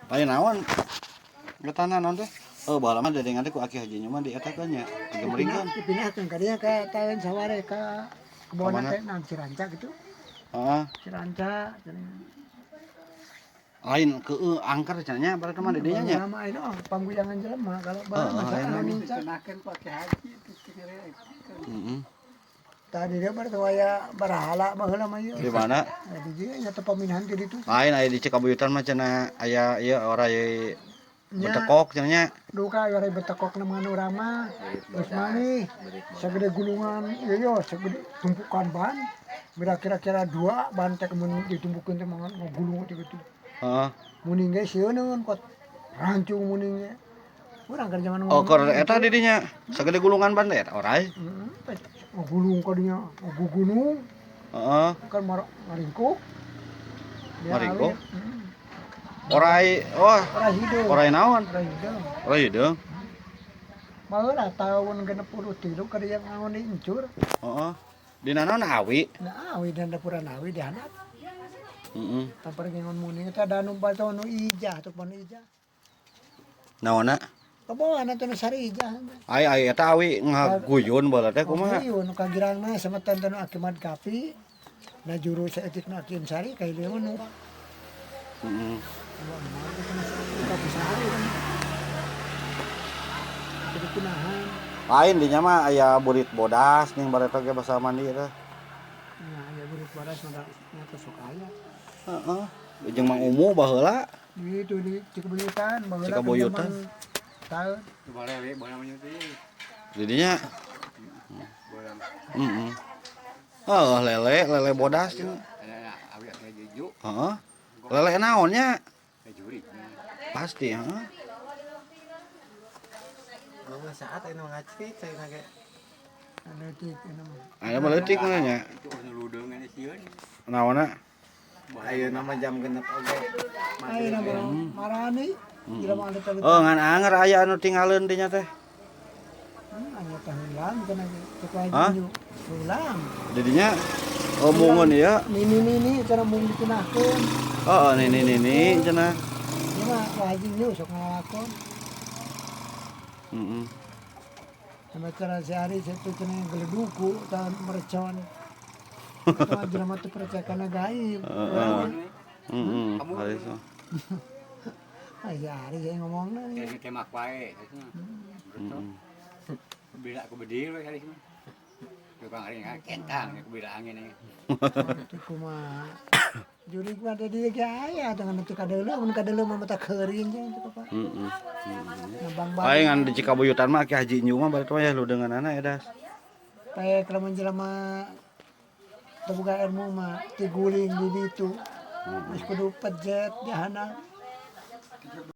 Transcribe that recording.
Lain naon? Eta naon teh? Oh, baheula mah dedengan teh ku Aki Haji mah di eta kan nya, digemeringkeun. Dipindahkeun ka dinya ka tahun saware ka kebon Kamana? Teh naon, Ciranca gitu. Heeh. Ciranca cenah. Lain keeu angker cenah nya berarti mah di dinya nya. Lama itu, oh, pangguyangan jelema kalau Heeh, masa aya anu mah. nincak. Dikenakeun ku Aki Haji itu tinggal. Heeh. Tadi dia berarti aya barahala baheula mah ieu. Di mana? Ya, di dieu nya teh pamindahan ke ditu. Lain aya di Cikabuyutan mah cenah aya ieu oray Nya betekok cenah nya. Duka aya betekok na mah urang mah. Geus maneh segede gulungan ieu yo, segede tumpukan ban. Beda kira-kira dua ban teh mun ditumpukeun teh mah ngagulung teh gitu. Heeh. Muning ge sieuneun kot rancung muning ge. Urang keur zaman Oh, keur eta di dinya sagede gulungan ban teh eta oray. Heeh, ngagulung ka dinya, ngagugunung Heeh. kan maringkuk. Dia Maringkuk? alit. Heeh. Oray, oh, Oray hideung. Oray naon? Oray hideung. Oray hideung. Baheula tahun 63 keur yang ngangon di encur. Heeh. Dina naon, awi? Nah, awi dan dapuran awi di handap. Heeh. Tampar ngingon muning eta ada anu baca nu ijah tuh pon ijah. Naonna? Kabawa atuh nu sari ijah. Ai ai eta awi ngaguyun baheula teh kumaha? Oh, nu kagirangna semetan teh nu Akimat Kapi. Na juru saeutik nu Akim Sari ka ieu mah nu. Heeh. Kapi Sari kan. Jadi kunahan. Lain dinya mah aya burit bodas ning bareto ge basa mandi teh. Nah, aya burit bodas mah nya sok aya. Heeh. Jeung Mang Umu baheula. Di itu di Cikabuyutan baheula. Cikabuyutan. Tahun Boleh, boleh namanya itu. Jadinya Boleh. heeh. Oh, lele, lele bodas cenah. Ada awi aya juju, Heeh. Lele naonnya? Jurig. Pasti, heeh. Mama saat anu ngacrit saya nage. Leutik ini mah. Aya mah leutik mah nya. Itu anu ludeung anu sieun. Naonna? Ayo nama jam 6 oge. Ayeuna mah marani jelema alit-alit. Oh, ngan anger aya anu tinggalin dinya teh. Anya tahun lang cenah ge. Cek wae Hah? nyu. Ulang. Jadinya oh mungun ieu. Nini nini cenah mung dicenahkeun. Oh, nini nini cenah. Ieu mah wajib nyu sok ngalakon. Heeh. Sama cara sehari situ cenah geleduku tahun mercon. Itu mah jelema teu percaya kana gaib. Heeh. Heeh. Hari so. Ah, sehari saya ngomongna. Kayak temak wae. Heeh. Bila aku bedil we kali mah. Tukang hari kentang aku bila angin ini. Itu kumaha. Jurig mah tadi ge aya dengan teu kadeuleu, mun kadeuleu mah mata keuring jeung teu apa. Heeh. Nabang Aing ngan di Cikabuyutan mah Ki Haji Nyu mah berarti mah ya ludeunganana edas. Paek lamun jelema teu boga ilmu mah tiguling di ditu. Geus kudu pejet di handap.